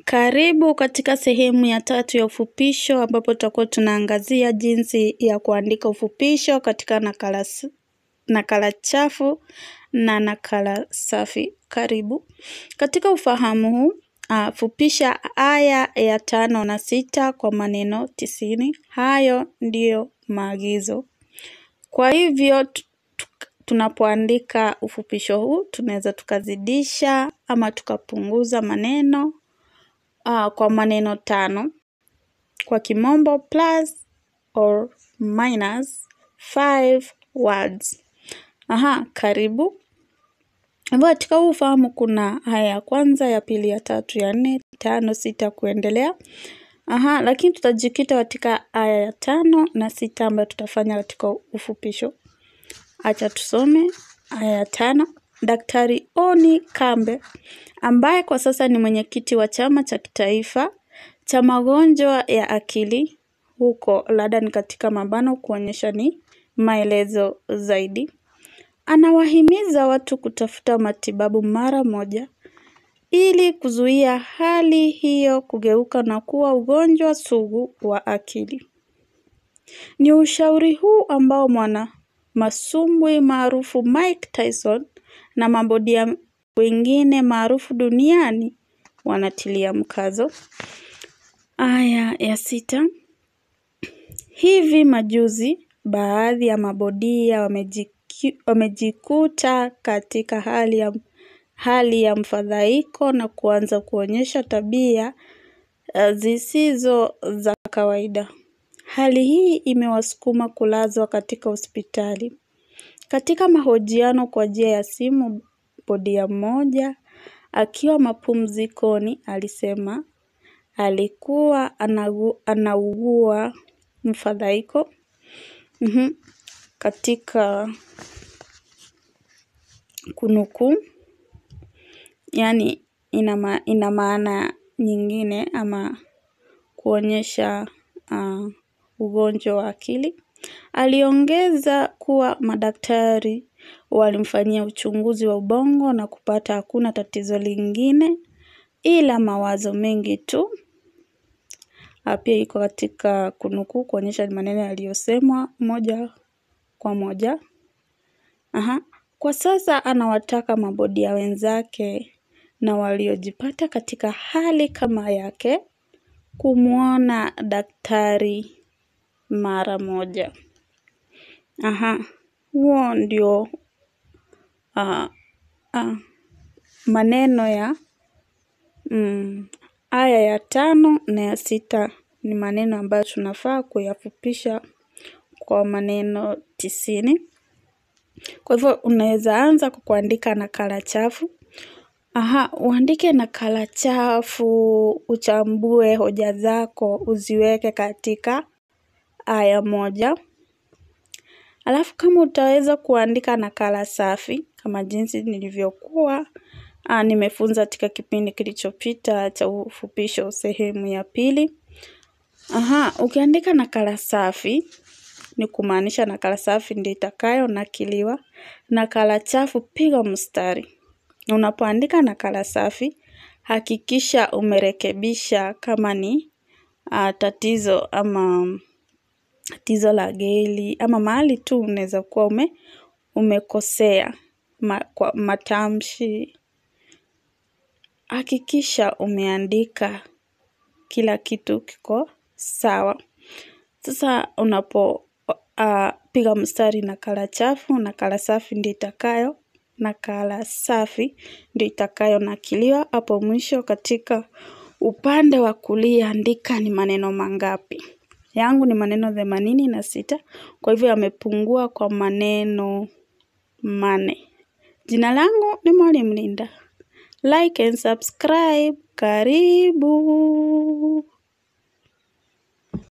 Karibu katika sehemu ya tatu ya ufupisho ambapo tutakuwa tunaangazia jinsi ya kuandika ufupisho katika nakala chafu na nakala safi. Karibu. Katika ufahamu huu, fupisha aya ya 5 na 6 kwa maneno 90. Hayo ndiyo maagizo. Kwa hivyo tunapoandika ufupisho huu, tunaweza tukazidisha ama tukapunguza maneno kwa maneno 5. Kwa kimombo plus or minus 5 words. Aha, karibu. Hivyo katika huu ufahamu kuna haya ya kwanza, ya pili, ya tatu, ya 4, 5, 6 kuendelea. Aha, lakini tutajikita katika aya ya 5 na 6 ambayo tutafanya katika ufupisho. Acha tusome aya ya 5. Daktari Oni Kambe, ambaye kwa sasa ni mwenyekiti wa chama cha kitaifa cha magonjwa ya akili huko London, katika mabano kuonyesha ni maelezo zaidi, anawahimiza watu kutafuta matibabu mara moja ili kuzuia hali hiyo kugeuka na kuwa ugonjwa sugu wa akili. Ni ushauri huu ambao mwana masumbwi maarufu Mike Tyson na mabodia wengine maarufu duniani wanatilia mkazo. Aya ya 6. Hivi majuzi baadhi ya mabodia wamejikuta katika hali ya mfadhaiko na kuanza kuonyesha tabia zisizo za kawaida. Hali hii imewasukuma kulazwa katika hospitali. Katika mahojiano kwa njia ya simu, bodia mmoja akiwa mapumzikoni alisema alikuwa anaugua mfadhaiko. Katika kunukuu, yani ina maana nyingine ama kuonyesha ugonjwa wa akili. Aliongeza kuwa madaktari walimfanyia uchunguzi wa ubongo na kupata hakuna tatizo lingine ila mawazo mengi tu. Pia iko katika kunukuu kuonyesha maneno yaliyosemwa moja kwa moja. Aha. Kwa sasa anawataka mabodia wenzake na waliojipata katika hali kama yake kumuona daktari mara moja. Aha, huo ndio maneno ya aya ya 5 na ya 6 ni maneno ambayo tunafaa kuyafupisha kwa maneno 90. Kwa hivyo unaweza anza kwa kuandika nakala chafu. Aha, uandike nakala chafu, uchambue hoja zako, uziweke katika aya moja. Alafu kama utaweza kuandika nakala safi kama jinsi nilivyokuwa nimefunza katika kipindi kilichopita cha ufupisho sehemu ya pili. Aha, ukiandika nakala safi ni kumaanisha nakala safi ndio itakayo nakiliwa. Nakala chafu piga mstari. Unapoandika nakala safi hakikisha umerekebisha kama ni tatizo ama tatizo la geli ama mahali tu unaweza kuwa umekosea kwa matamshi. Hakikisha umeandika kila kitu kiko sawa. Sasa unapo piga mstari nakala chafu, nakala safi ndio itakayo, nakala safi ndio itakayo nakiliwa. Hapo mwisho katika upande wa kulia andika ni maneno mangapi. Yangu ni maneno 86, kwa hivyo yamepungua kwa maneno 4. Jina langu ni Mwalimu Linda. Like and subscribe. Karibu.